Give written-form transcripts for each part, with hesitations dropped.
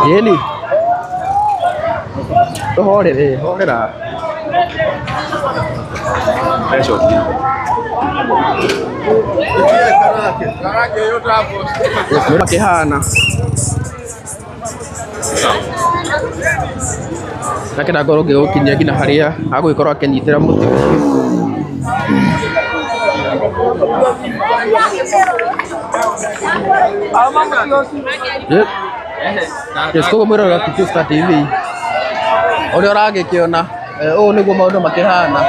Ĩni tũhorere, horera. Makĩhana nake ndakorwo ngĩgũkinyia nginya harĩa agũgĩkorwo akĩnyitĩra mũtĩ ũcio. Yes, koguo mwĩrorera Kikuyu Star TV ũrĩa ũragĩkĩona, ũũ nĩguo maũndũ makĩhana.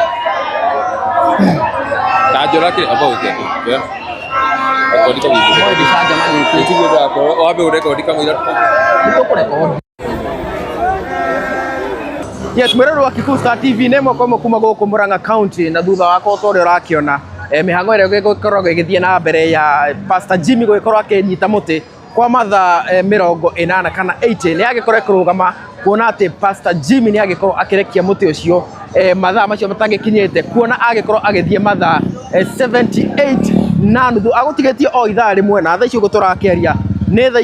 Tanjora kĩ amba ũke. Rekodi kamũira. Ũmũthĩ gĩcanjama gĩkĩ. Nĩtiguo ndĩrakwĩra wambe ũrekodi kamũira. Nĩtũkũrekondi. Yes, mwĩroreri wa Kikuyu Star TV nĩ ĩmwe kwa ĩmwe kuma gũkũ Murang'a County na thutha wakwa ta ũrĩa ũrakĩona, mĩhang'o ĩrĩa ĩgĩkoragwo ĩgĩthiĩ na mbere ya Pastor Jimmy gũgĩkorwo akĩnyita mũtĩ kwa mathaa 80 kana 80 nĩ agĩkorwo ĩkĩrũgama kuona atĩ Pastor Jimmy nĩ agĩkorwo akĩrekia mũtĩ ũcio, mathaa macio matagĩkinyĩte kuona agĩkorwo agĩthiĩ mathaa 78 na nuthu agũtigĩtie o ithaa rĩmwe, na thaa ici ũguo tũrakĩaria nĩ thaa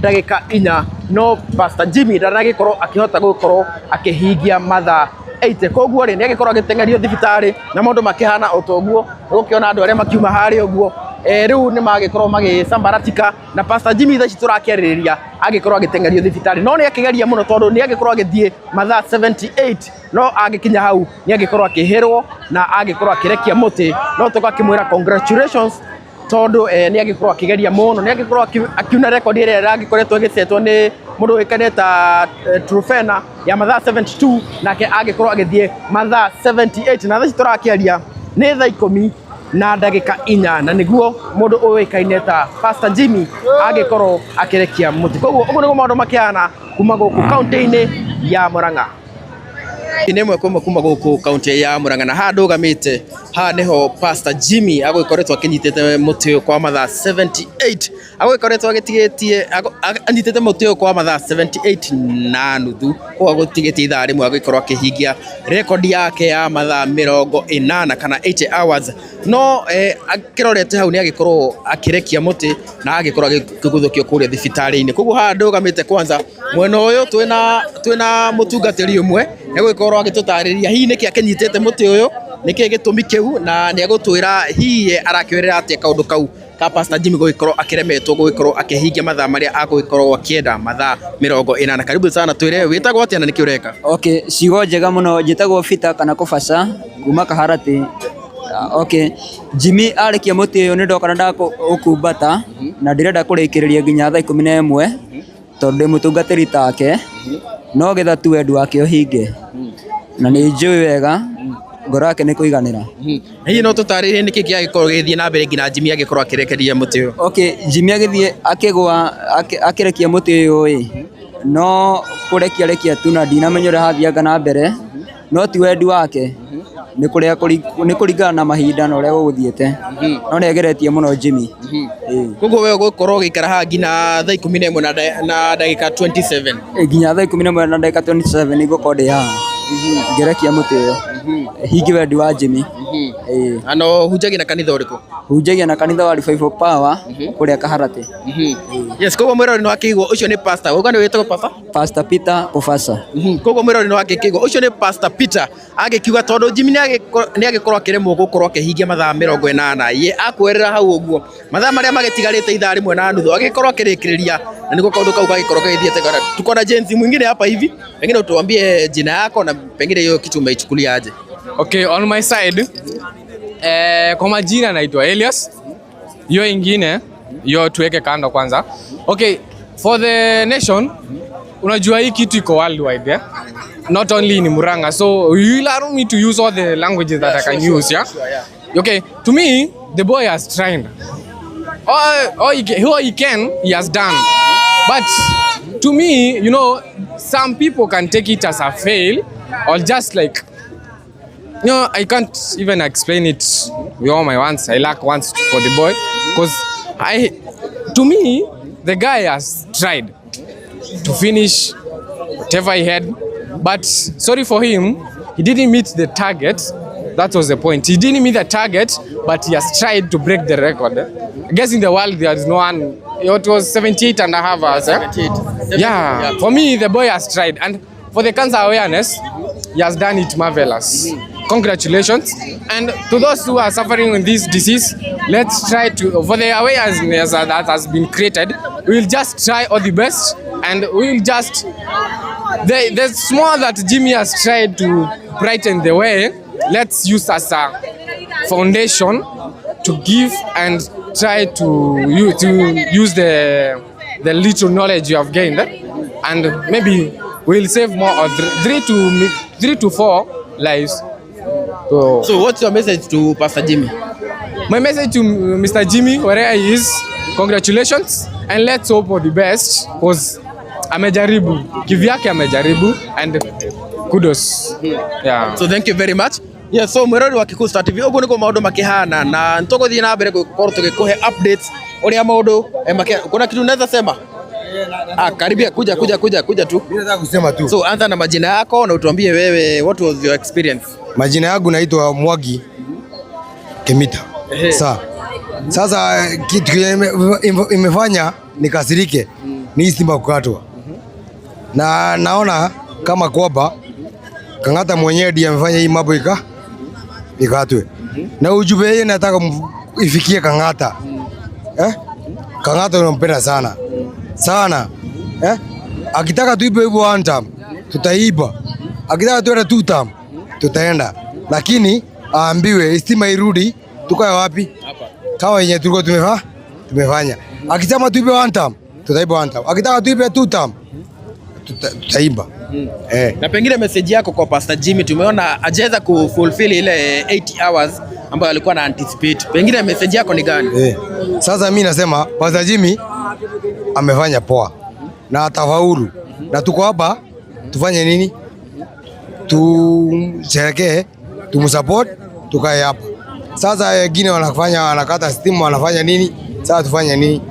10:04, no Pastor Jimmy ndanagĩkorwo akĩhota gũkorwo akĩhingia mathaa 80. Koguo rĩ, nĩ agĩkorwo agĩteng'erio thibitarĩ na maũndũ makĩhana o ta ũguo ũgũkĩona andũ arĩa makiuma harĩa ũguo, rĩu nĩ magĩkorwo magĩcambaratika na Pastor Jimmy thaa ici tũrakĩarĩrĩria agĩkorwo agĩteng'erio thibitarĩ, no nĩ akĩgeria mũno tondũ nĩ agĩkorwo agĩthiĩ mathaa 78, no agĩkinya hau nĩ agĩkorwo akĩhĩrwo na agĩkorwo akĩrekia mũtĩ, no tũgakĩmwĩra congratulations tondũ nĩ agĩkorwo akĩgeria mũno, nĩ agĩkorwo akiuna rekondi ĩrĩa ĩragĩkoretwo ĩgĩcetwo nĩ mũndũ ũĩkaine ta Trufena ya mathaa 72, nake agĩkorwo agĩthiĩ mathaa 78, na thaa ici tũrakĩaria nĩ thaa 10:04, na nĩguo mũndũ ũĩkaine ta Pastor Jimmy agĩkorwo akĩrekia mũtĩ. Koguo ũguo nĩguo maũndũ makĩhana kuma gũkũ kaunti-inĩ ya Murang'a. Nĩ ĩmwe kwa ĩmwe kuma gũkũ kaunti ya Murang'a, na haha ndũgamĩte haha nĩho Pastor Jimmy agũgĩkoretwo akĩnyitĩte mũtĩ ũyũ kwa mathaa 78, agũgĩkoretwo agĩtigĩtie anyitĩte mũtĩ ũyũ kwa mathaa 78 na nuthu, koguo agũtigĩtie ithaa rĩmwe agĩkorwo akĩhingia rekondi yake ya mathaa 80 kana 80 hours, no akĩrorete hau nĩ agĩkorwo akĩrekia mũtĩ na agĩkorwo agĩguthũkio kũrĩa thibitarĩ-inĩ. Koguo haha ndũgamĩte kwanza mwena ũyũ twĩna mũtungatĩri ũmwe egũgĩkorwo agĩtũtarĩria hihi nĩkĩ akĩnyitĩte mũtĩ ũyũ, nĩkĩ gĩtũmi kĩu, na nĩ egũtwĩra hihi ye arakĩoerera atĩa kaũndũ kau ka Pastor Jimmy gũgĩkorwo akĩremetwo gũgĩkorwo akĩhingia mathaa marĩa agũgĩkorwo akĩenda mathaa 80. Karibu sana, twĩre wĩtagwo atĩa na nĩkĩ ũreka? Okay, ciugo njega mũno. Njĩtagwo Peter kana Kũbaca kuma Kaharatĩ. Okay, Jimmy arĩkia mũtĩ ũyũ nĩ ndoka na ndakũkumbata na ndĩrenda kũrĩkĩrĩria nginya thaa 11 tondũ ndĩ mũtungatĩri take, no getha tu wendi wake ũhinge, na nĩ njũĩ wega ngoro yake nĩ kũiganĩra. Hihi no tũtarĩrie nĩkĩ kĩagĩkorwo gĩgĩthiĩ na mbere nginya Jimmy agĩkorwo akĩrekeria mũtĩ ũyũ? Okay, Jimmy agĩthiĩ akĩgwa akĩrekia mũtĩ ũyũ ĩ, no kũrekia rekia tu na ndinamenya ũrĩa hathianga na mbere, no ti wendi wake, nĩ kũrĩa nĩ kũringana na mahinda na ũrĩa gũgũthiĩte, no nĩ ageretie mũno Jimmy. Ĩĩ. Koguo we ũgũkorwo ũgĩikara haha nginya thaa 11 na ndagĩka 27? Ĩ, nginya thaa 11:27 nĩngũkorwo ndĩ haha ngĩrekia mũtĩ ũyũ hingie wendi wa Jimmy. Ĩĩ. Na no hunjagia na kanitha ũrĩkũ? Hunjagia na kanitha wa Revival Power kũrĩa Kaharatĩ. Yes, koguo mwĩrori nĩ wakĩigua ũcio nĩ pastor. Ũga nĩ wĩtagwo pastor? Pastor Peter Kũbaca. Koguo mwĩrori nĩ wakĩigua ũcio nĩ Pastor Peter agĩkiuga tondũ Jimmy nĩ agĩkorwo akĩremwo gũkorwo akĩhingia mathaa 80, ye akwerera hau ũguo mathaa marĩa magĩtigarĩte ithaa rĩmwe na nuthu agĩkorwo akĩrĩkĩrĩria, na nĩguo kaũndũ kau gagĩkorwo gagĩthiĩte. Tuko na Gen Z mwingine hapa hivi, pengine utuambie jina yako na pengine hiyo kitu umeichukulia aje? Okay, on my side, kwa majina naitwa Elias. Hiyo ingine hiyo tuweke kando kwanza. Okay, for the nation, unajua hii kitu iko worldwide, yeah? Not only in Murang'a. So you will allow me to use all the languages that I can use, yeah? Okay, to me, the boy has tried. All he can, he has done. But to me, some people can take it as a fail or just like, I can't even explain it with all my words. I lack words for the boy because to me, the guy has tried to finish whatever he had, but sorry for him, he didn't meet the target. That was the point. He didn't meet the target, but he has tried to break the record. I guess in the world there is no one It was 78 and a half hours. Eh? 78. Yeah. For me, the boy has tried. And for the cancer awareness, he has done it marvelous. Congratulations. And to those who are suffering with this disease, let's try to, for the awareness that has been created, we'll just try all the best, and we'll just, the small that Jimmy has tried to brighten the way, let's use as a foundation to give and try to use the little knowledge you have gained, and maybe we'll save more or 3 to 4 lives. So, So what's your message to Pastor Jimmy? My message to Mr. Jimmy, wherever he is, congratulations, and let's hope for the best, because amejaribu kivyake, amejaribu, and kudos. Yeah. So thank you very much. Yeah, so mwirori wa Kikuyu Star TV, uguo niguo maundu makihana na nituguthii na mbere gukorwo tugikuhe updates uria maundu kuna kitu unaweza sema? Ah, karibia, kuja kuja kuja kuja tu. Mimi nataka kusema tu. So anza na majina yako na utuambie wewe, what was your experience? Majina yangu naitwa Mwagi Kemita. Sa. Sasa kitu kenye imefanya nikasirike ni hii stima kukatwa. Na naona kama kwamba Kang'ata mwenyewe ndiye amefanya hii mambo ikatwe. Na ujumbe yeye nataka ifikie Kang'ata. Eh? Kang'ata unampenda sana. Sana. Eh? Akitaka tuibe hivyo one time, tutaiba. Akitaka tuende two term, tutaenda. Lakini aambiwe stima irudi, tukae wapi? Kama yenye tulikuwa tumefanya. Akisema tuibe one term, tutaiba one term. Akitaka tuibe two term, tutaiba. Eh. Na pengine message yako kwa Pastor Jimmy, tumeona hajaweza kufulfill ile 80 hours ambayo alikuwa na anticipate. Pengine message yako ni gani? Eh. Sasa mi nasema Pastor Jimmy amefanya poa na atafaulu, na tuko hapa tufanye nini? Tumsherekee, tumsupport, tukae hapa. Sasa wengine wanafanya wanakata stima, wanafanya nini? Sasa tufanye nini?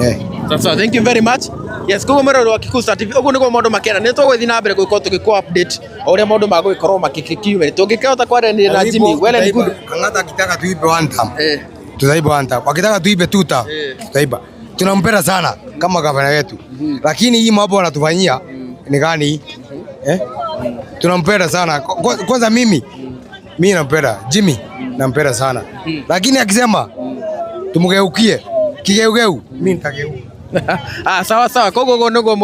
Eh. So, thank you very much. Yes, koguo mwirori wa Kikuyu Star TV, uguo niguo maundu makena nĩ tũgũthiĩ na mbere gũgĩkorwo tũgĩkũ update o ũrĩa maũndũ magũgĩkorwo makĩkiumĩra tũngĩkĩhota kwaranĩria na Jimmy, well and good. Kang'ata akitaka tuibe one term, Eh. tutaiba one term. Akitaka tuibe two term, Eh. tutaiba. Tunampenda sana kama gavana wetu, lakini hii mambo anatufanyia ni gani? Eh? Tunampenda sana. Kwanza mimi nampenda Jimmy, nampenda sana, lakini akisema tumgeukie kigeugeu, mimi nitageuka. Ah, sawa sawa, koguo ũguo nĩguo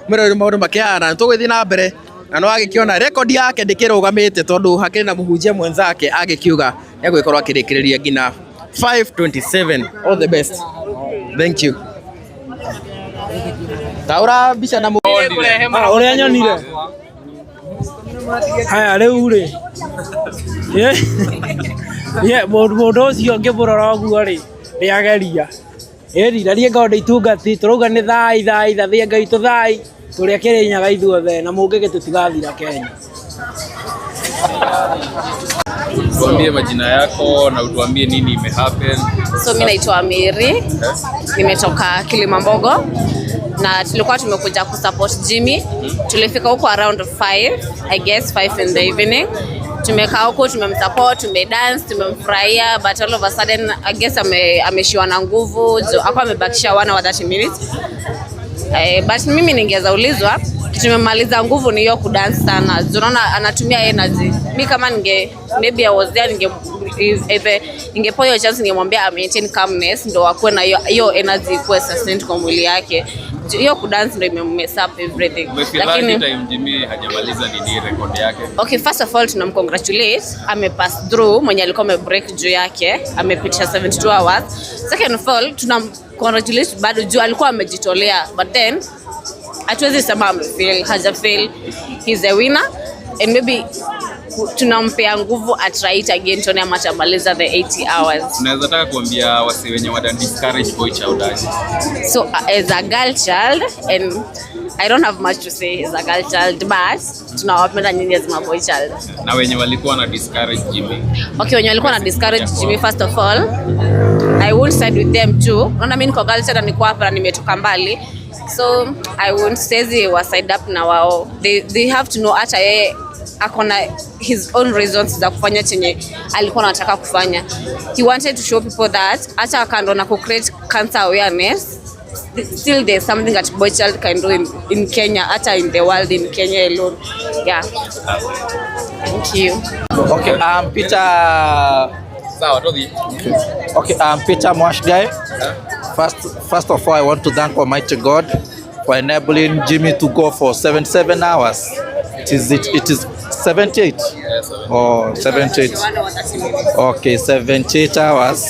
mwĩrori maũndũ makĩhana, tũgũthiĩ na mbere na nĩ wagĩkĩona record yake ndĩkĩrũgamĩte tondũ hakĩrĩ na mũhunjia mwenzake agĩkiuga nĩegũgĩkorwo akĩrĩkĩrĩria nginya 527. All the best, thank you. Taũra mbica na Ũrĩa nyonire haya rĩu rĩ, ye mũndũ ũcio ngĩmũrora ũguo rĩ, nĩageria ĩni, na niĩ ngorwo ndĩ itungati tũrauga nĩ thai thai thathia Ngai tũthai tũrĩa Kĩrĩnyaga ithuothe na mũngĩgĩ tũtigathira Kenya. Tuambie majina yako na utuambie nini imehappen. So mi naitwa Mary, nimetoka Kilimambogo na tulikuwa tumekuja kusupport Jimmy. Tulifika huko around 5, I guess 5 in the evening. Tumekaa huko, tumemsupport, tumedance, tumemfurahia, but all of a sudden I guess ameshiwa na nguvu, so hapo amebakisha 1 hour 30 minutes. Eh, but mimi ningeweza ulizwa kitu imemaliza nguvu ni hiyo kudance sana. Unaona anatumia energy. Mi kama ninge, maybe I was there, ninge if ningepewa hiyo chance ningemwambia a maintain calmness ndo akuwe na hiyo hiyo energy ikuwe sustained kwa mwili yake. Hiyo kudance ndo imemmess up everything. Umefeel Lakini time Jimmy hajamaliza nini record yake? Okay, first of all tunamcongratulate, amepass through mwenye alikuwa amebreak juu yake, amepitisha 72 hours. Second of all tunamcongratulate bado juu alikuwa amejitolea, but then hatuwezi sema amefail, hajafail. He's a winner and maybe tunampea nguvu atry it again tuone ama atamaliza the 80 hours. Unaweza taka kuambia wase wenye wana discourage boy child aje? So as a girl child, and I don't have much to say as a girl child, but tunawapenda nyinyi as my boy child. Na wenye walikuwa na discourage Jimmy. Okay, wenye walikuwa na discourage Jimmy, first of all I won't side with them too. Unaona mimi niko girl child na niko hapa na nimetoka mbali. So I won't siwezi wa side up na wao. They have to know hata yeye ako na his own reasons za kufanya chenye alikuwa anataka kufanya. He wanted to show people that hata kando na ku create cancer awareness, still there's something that boy child can do in Kenya, hata in the world, in Kenya alone. Yeah. Thank you. Okay, I'm Peter. Sawa, tothi. Okay, I'm Peter Mwashgai. First of all, I want to thank Almighty God for enabling Jimmy to go for 77 hours. It is 78 or 78. Okay, 78 hours.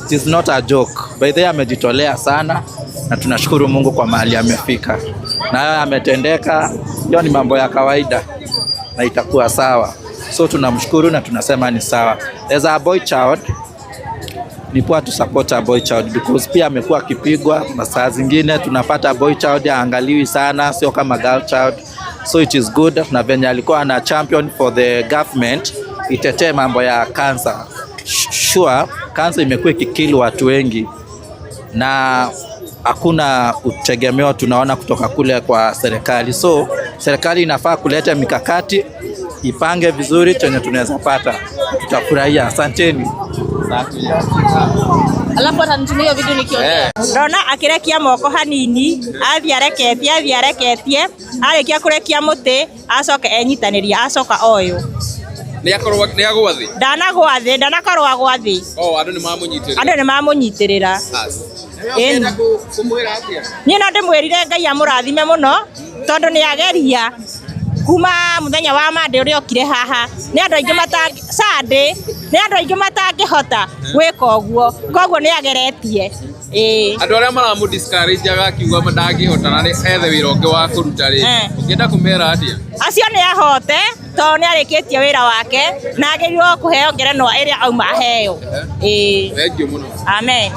It is not a joke. By the way, amejitolea sana na tunashukuru Mungu kwa mahali amefika. Na hayo ametendeka, hiyo ni mambo ya kawaida na itakuwa sawa. So tunamshukuru na tunasema ni sawa. As a boy child, ni poa to support a boy child because pia amekuwa akipigwa. Masaa zingine tunapata boy child haangaliwi sana, sio kama girl child, so it is good. Na venye alikuwa ana champion for the government itetee mambo ya cancer. Sure, cancer imekuwa ikikill watu wengi na hakuna utegemeo tunaona kutoka kule kwa serikali, so serikali inafaa kuleta mikakati, ipange vizuri chenye tunaweza pata, tutafurahia. Asanteni. Alafu atanitumia hiyo video nikiongea. Ndona akirekia moko hanini, athiĩ areketie, athiĩ areketie, arĩkia kũrekia mũtĩ acoke enyitaniria, acoka oyũ. Nĩ akorwo nĩ agwa thĩ. Ndanagwa thĩ, ndanakorwo agwa thĩ. Oh, andũ nĩ mamũnyitĩrĩra. Andũ nĩ mamũnyitĩrĩra. Ĩni. Kũmwĩra atĩa? Niĩ no ndĩmwĩrire Ngai amũrathime mũno tondũ nĩ ageria kuma mũthenya wa Monday ũrĩa okire haha, nĩ andũ aingĩ matangĩ Sunday, nĩ andũ aingĩ matangĩhota gwĩka ũguo, koguo nĩ ageretie, ĩĩ. Andũ arĩa maramũ discourage agakiuga ndangĩhota na nĩ ethe wĩra ũngĩ wa kũruta rĩ, ũngĩenda kũmera atĩa? Acio nĩ ahote tondũ nĩ arĩkĩtie wĩra wake na agĩrĩirwo kũheo ngerenwa ĩrĩa auma aheo, ĩĩ. Thank you mũno. Amen.